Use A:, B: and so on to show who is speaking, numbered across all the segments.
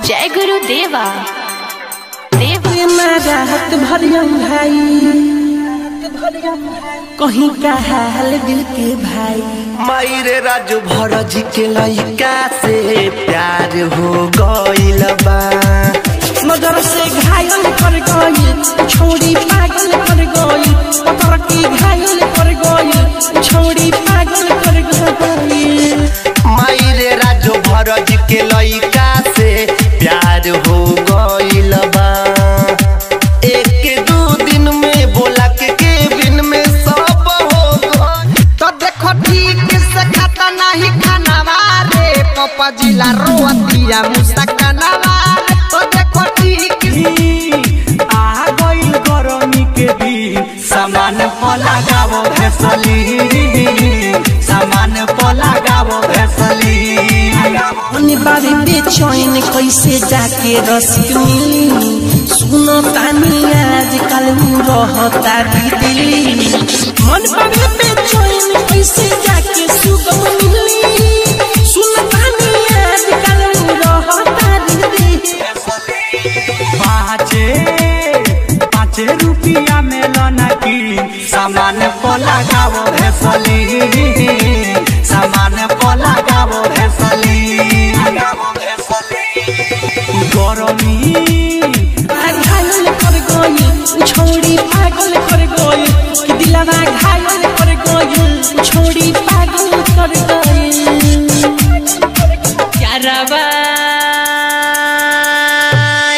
A: जय गुरु देवा देवा।
B: राहत भरियम भाई कहीं का हाल दिल के भाई।
C: माई रे राजू भरजी के लइका से प्यार हो गइल बा।
B: नजर से घायल कर गइल छोड़ी पागल कर गइल, पतर की घायल कर गइल छोड़ी पागल कर गइल।
C: माई रे राजू भरजी के लइका से प्यार हो गइल बा। एक दू दिन में बोला के केबिन में सब हो गइल।
D: तो देखो ठीक से खाता नहीं खानावा रे, पापा जिला रोअतिया मुसा कनावा रे। तो देखो ठीक
E: आ गइल गरमी के दिन, सामान पर लगावो भेसली, सामान पर लगावो भेसली।
B: बाबे बेचैन कैसे जाके रसिक मिली, सुनो तानी आजकल रहता दिल्ली। मन बाबे बेचैन कैसे जाके सुगम मिली, सुनो तानी आजकल रहता दिल्ली।
E: पाँचे रुपया में लना की, सामान पर लगावो भेसली, सामान पर लगावो भेसली। गरमी
B: घायल कर गइल छोड़ी पागल कर गइल, कि दिलवा घायल कर गइल छोड़ी पागल कर गइल।
F: यारवा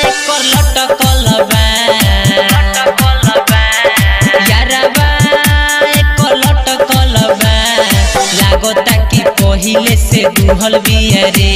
F: एकर लटकल बा, यारवा एकर लटकल बा, लागता कि पहिले से दुहल बिया रे।